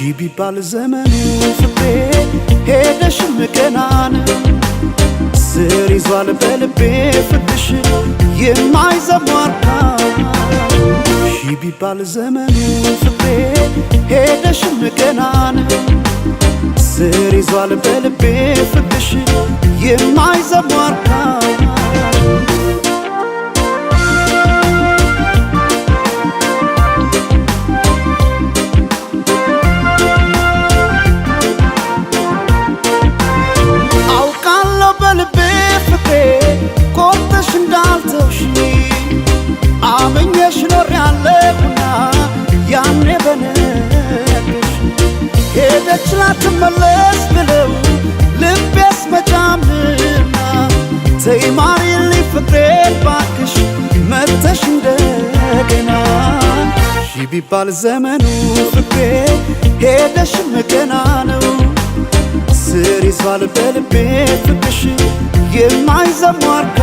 ሺ ቢባል ዘመኑ ፍቅሬ ሄደሽም ገና ነው ስር ይዟል በልቤ ፍቅርሽ የማይዘሟርካ ሺ ቢባል ዘመኑ ፍቅሬ ሄደሽም ገና ነው ስር ይዟል በልቤ ፍቅርሽ የማይዘሟርካ አውቃለሁ በልቤ ፍቅሬ ቆርጠሽ እንዳልተውሽኝ አምኜሽ ኖሬያለሁና ያኔ በነግርሽ ሄደች ላትመለስ ብለው ልቤስ መቻምና ተይ ማሪልኝ ፍቅሬን ባክሽ መተሽ እንደገና ሺ ቢባል ዘመኑ ፍቅሬ ሄደሽም ገና ነው ስር ይዟል በልቤ ፍቅርሽ የማይዘሟርካ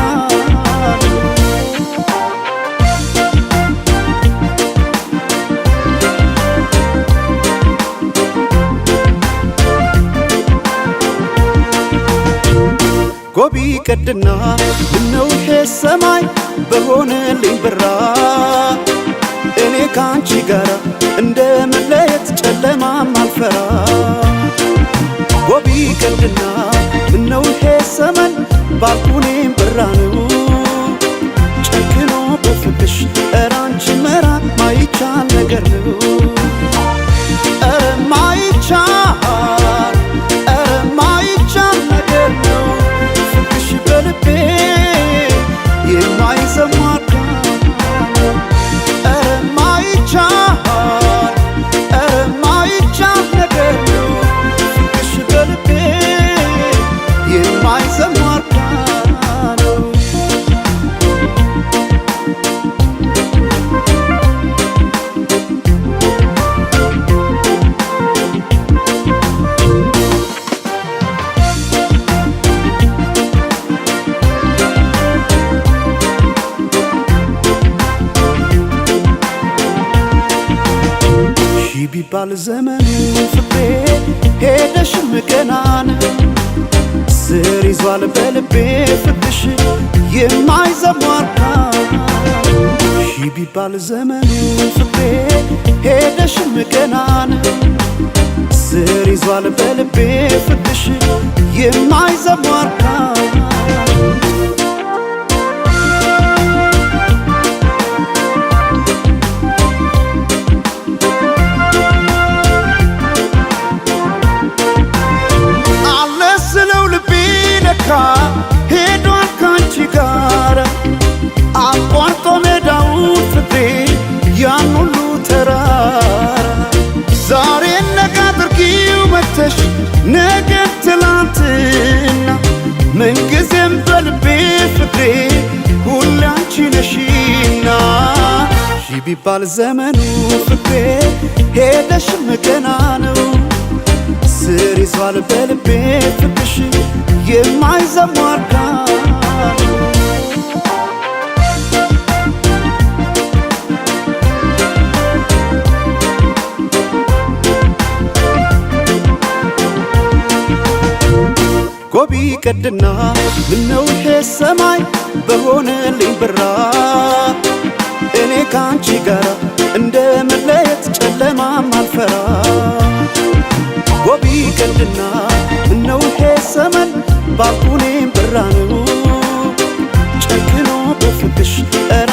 ጎቢ ቀድና ምነው ይሄ ሰማይ በሆነልኝ ብራ እኔ ካንቺ ጋራ እንደ መለየት ጨለማም አልፈራ ጎቢ ቀድና ምነው ይሄ ሰመን ባልኩኔም ብራ ነው ጨክኖ በፍቅሽ ኧረ አንቺ መራቅ ማይቻል ነገር ነው ኧረ ማይቻል ኧረ ማይቻል ነገር ነው ፍቅርሽ በልቤ የማይዘሟርካ ኧረ ማይቻል ኧረ ማይቻል ነገር ነው ፍቅርሽ በልቤ የማይዘሟርካ ነው። ሺ ቢባል ዘመኑ ፍቅሬ ሄደሽም ገና ነው ስር ይዟል በልቤ ፍቅርሽ የማይዘሟርካ ሺ ቢባል ዘመኑ ፍቅሬ ሄደሽም ገና ነው ስር ይዟል በልቤ ፍቅርሽ የማይዘሟርካ አለ ስለው ልቤ ለካ ሄዷል ካንቺ ጋር አቋርጦ ሜዳውን ፍቅሬ ያን ሁሉ ተራራ ዛሬ ነገ አድርጊው መተሽ ነገ ትላንትና ምንጊዜም በልቤ ፍቅሬ ሁሌ አንቺ ነሽና ሺ ቢባል ዘመኑ ፍቅሬ ሄደሽም ገና ነው ስር ይዟል በልቤ ፍቅርሽ የማይዘሟርካ ጎቢ ቀድና ምነው ይሄ ሰማይ በሆነልኝ ብራ እኔ ካንቺ ጋራ እንደ መለየት ጨለማም አልፈራ ጎቢ ቀድና ምነው ይሄ ሰመን ባልኩኔም ብራ ነው ጨክኖ በፍቅሽ ኧረ